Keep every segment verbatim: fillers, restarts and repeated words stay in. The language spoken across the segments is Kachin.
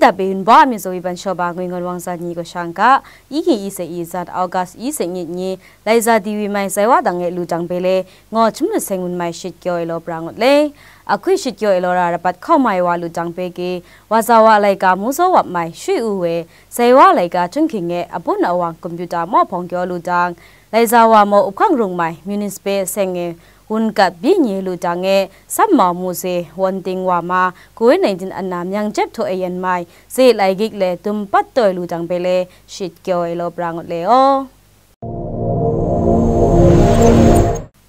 Dape yunbawng a myit zaw wi ban shaw ba ngwi ngon wang zan ni kaw shang ga, i ki i se i zat August i se nyit ni, Laiza T V mai Zaiwa dang e lu jang pe le, ngaw chum lu seng un mai shit kyaw e law pra ngut le. Ahkui shit kyaw e law ra rapat hkau mai wa lu jang pe ki, wa za wa laika mu zaw wap mai shui u we, Zaiwa laika Chungking e abun awang computer maw hpawng kyaw lu jang, Laiza wa maw up hkang rung mai municipal seng e wun gat byi nye lu jang e, Sam Mau Mu Ze, Won Ting Wa Ma, covid nineteen ana myang jep htaw e yen mai, ze lai gik le dum pat taw e lu jang pe le, shit kyaw e law pra ngut le aw.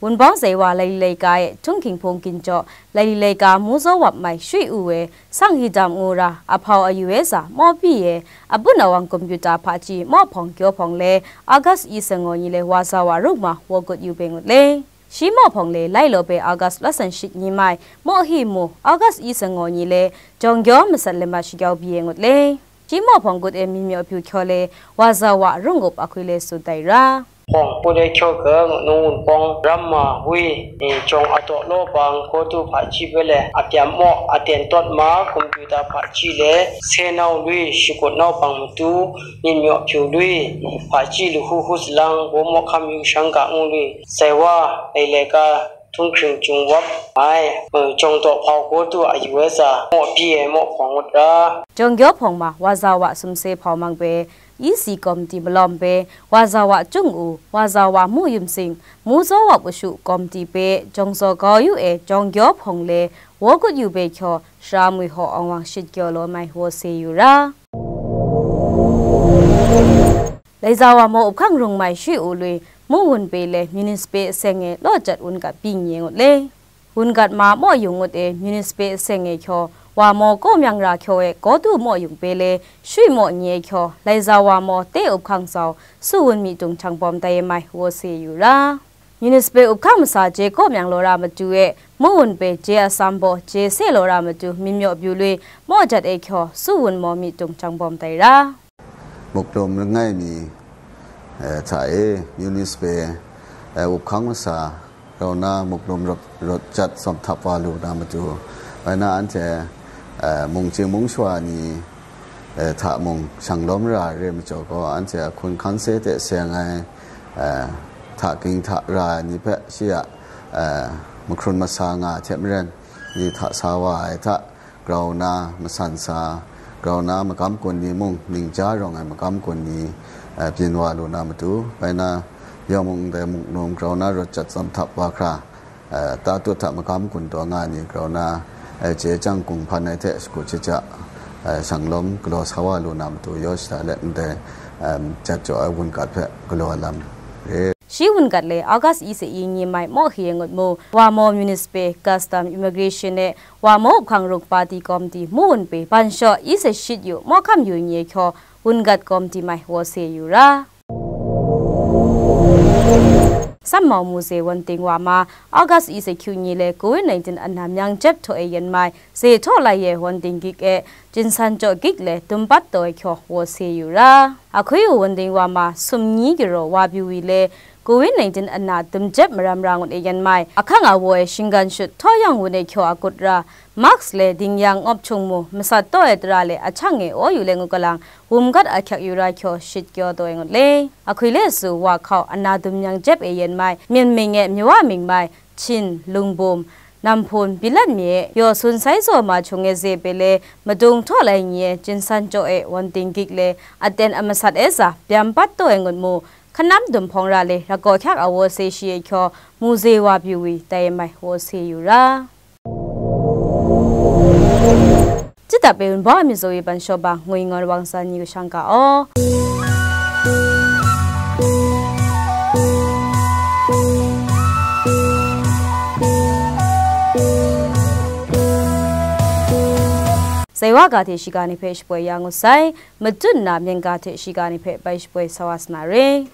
Wunbawng Zaiwa Laili Laika e Chungking Hpung Ginjaw, Laili Laika mu zaw wap mai shui u we, Sang Hidam ngu ra, ahpau ayu e za maw pyi e, abun awang computer hpaji maw hpawng kyaw hpawng le, August i sangaw ni le wa za wa rung ma, wa gut yu pe ngut le. Shi maw hpawng le lai law pe August lasan shit ni mai, maw hi mu, August i sangaw ni le, jawng kyaw masat le mat shakyaw pyi e ngut le. Shi maw hpawng gut e myin myaw pyu hkyaw le, wa za wa rung up ahkui le tsun tai ra. Hpawng kut e hkyaw ga ngu nung wunpawng ram ma wi, e, jawng a daw law bang, kawtu hpaji bai le, a pyam maw, a ten tawt ma, kumtu da hpaji le, se nau lui, shakut nau bang matu, myit myaw pyu lui, hpaji lahku hu salang, wom maw hkam yu shang ga ngu lui, sai wa, ai laika, htung hkring jung wap ai, e, jawng daw hpau kawtu a yu ai tsa, maw pyi ai maw hpawng ngut ra. Jawng kyaw hpawng ma, wa za wa sumse hpau mang pe, E C komiti malawm pe, wa za wa Chung U, wa za wa Mu Yum Sing, Mu Zaw Wap Ushu komiti pe, jawng zaw kau yu e, jawng kyaw hpawng le, wa gut yu pe hkyaw, shara mwi haw awng wang shit kyaw law mai, wa se yu ra. Laiza wa maw up hkang rung mai shui u lui, Mu Wun Pe le, municipal seng e law jat wun gat byi nye ngut le. Wun gat ma maw yung ngut e, municipal seng e hkyaw, wa maw kaw myang ra hkyaw e, kawtu maw yung pe le, shui maw nye hkyaw, Laiza wa maw te up hkang zau, su wun myi tung hkyang bawm tai e mai, wa se yu ra. Municipal up hkang masa je kaw myang law ra matu e, Mu Wun Pe je asam baw je se law ra matu, myit myaw pyu lui, maw jat e hkyaw, su wun maw myi tung hkyang bawm tai ra. Muklum langai mi, eh, hta e, municipal, eh, up hkang masa, grau na muklum rawt, rawt jat tsawm htap wa lu na matu, bai na anhte, eh, mungchying mungshawa ni, eh, hta mung shang lawm ra ai re majaw gaw, anhte a hkun hkan se hte seng ai, eh, hta ging hta ra ai ni hpe shi a, eh, mahkrun masa nga ai hte maren, ni hta sa wa ai hta, grau na masan sa, grau na magam gun ni mung, ningja rawng ai magam gun ni, eh, byin wa lu na matu, bai na, yawng mung ndai muk num grau na rawt jat tsawm htap wa hkra, eh, tatut hta magam gun taw nga ni grau na, eh, je jang gung hpan ai hte shakut shaja, eh, shang lawm galaw sa wa lu na matu, yaw shada let ndai, em, jat jaw ai wun gat hpe galaw lam re. Shi wun gat le August i se i nyi mai maw hi e ngut mu, wa maw municipal, custom, immigration e, wa maw up hkang rung party komiti, Mu Wun Pe, ban shaw i se shit yu, maw hkam yu nye hkyaw, wun gat komiti mai, wa se yu ra. Sam Mau Mu Ze, Won Ting Wa Ma, August i se hkyu ni le, covid nineteen ana myang jep htaw e yen mai, ze htaw lai ye, Won Ting Gik e, jinsan jaw gik le, dum pat taw e hkyaw, wa se yu ra. Ahkui u Won Ting Wa Ma, sum nyi giraw wa byu wi le, covid nineteen ana dum jep maram ra ngut e yen mai, ahkang awo e shinggan shut htaw yawng wun e hkyaw a kut ra, mask le dingyang ngawp hkyung mu, masat taw e tara le ahkyang e aw yu le ngut galang, wum gat ahkyak yu ra hkyaw shit kyaw taw e ngut le. Ahkui le su wa hkau ana dum myang jep e yen mai, myen ming e myawa ming mai, Chin, Lungbum, Namhpun, Bilat mi e, yaw sun sai zaw ma hkyung e ze pe le, madung htaw lai ni e, jinsan jaw e, Won Ting Gik le, aten amasat e za, byam pat taw e ngut mu, hkanam dum hpawng ra le, rakaw hkyak awo se shi e hkyaw, Mu Ze wa byu wi, tai e mai, wa se yu ra. Jita pe wun bau a myit zaw i ban shaw ba, ngwi ngan wang san ni kashang ka aw. Saiwa ga hte shiga ni hpe shapoi ya ngut sai, matut nna myen ga hte shiga ni hpe bai shapoi sa wa sa na re.